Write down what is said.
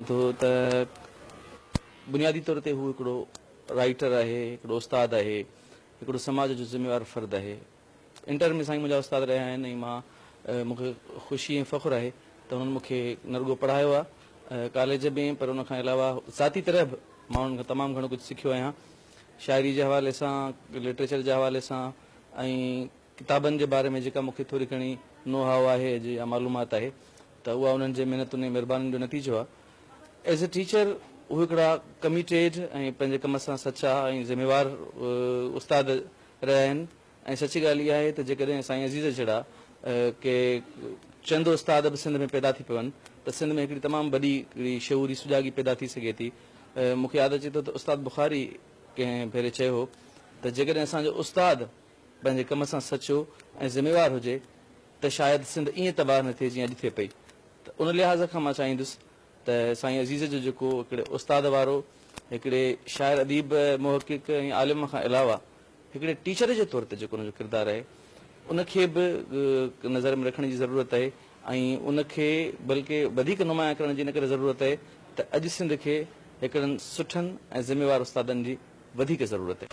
ٿو ته بنيادي طور تي هو هڪڙو رائيٽر آهي، هڪڙو استاد آهي، هڪڙو سماج جو ذميوار فرد آهي. انٽر ۾ سائين منهنجا استاد رهيا آهن ۽ مان مون کي خوشي ۽ فخر آهي ته انهن مون کي نه رڳو پڙهايو آهي ڪاليج ۾ پر ان کان علاوه ذاتي طرح به مان انهن کان تمام گهڻو ڪجهه سکيو آهيان شاعري جي حوالي سان، لٽريچر جي حوالي سان ۽ ڪتابن جي باري ۾ جيڪا مون کي ٿوري گهڻي نو هائو آهي اڄ يا معلومات آهي ته اها انهن جي محنتن ۽ مهربانين جو نتيجو آهي. ايز اي ٽيچر هو هڪڙا ڪميٽيڊ ۽ پنهنجي ڪم سان سچا ۽ ذميوار استاد رهيا آهن ۽ سچي ڳالهه اها آهي ته جيڪڏهن سائين عزيز جهڙا ڪي چند استاد به سنڌ ۾ پيدا ٿي پون ته سنڌ ۾ هڪڙي تمام وڏي هڪڙي شعوري سجاڳي پيدا ٿي سگهي ٿي. مون کي ياد اچي ٿو ته استاد بخاري ڪنهن ڀيري چيو هو ته جيڪڏهن اسان جو استاد پنهنجي ڪم سان سچو ۽ ذميوار هجي ته شايد سنڌ ائين تباهه نه ٿئي جيئن اڄ ٿئي پئي ته ان لحاظ کان مان چاهيندس ته سائين عزيز جو جيڪو هڪڙي استاد وارو هڪڙي شاعر اديب محقق ۽ عالم کان علاوه هڪڙي ٽيچر جي طور تي جيڪو ان جو ڪردار آهي ان کي به نظر ۾ رکڻ جي ضرورت آهي ۽ ان کي بلڪه وڌيڪ نمايان ڪرڻ جي ان ڪري ضرورت آهي ته اڄ سنڌ کي هڪڙن سٺن ۽ ذميوار استادن جي وڌيڪ ضرورت آهي.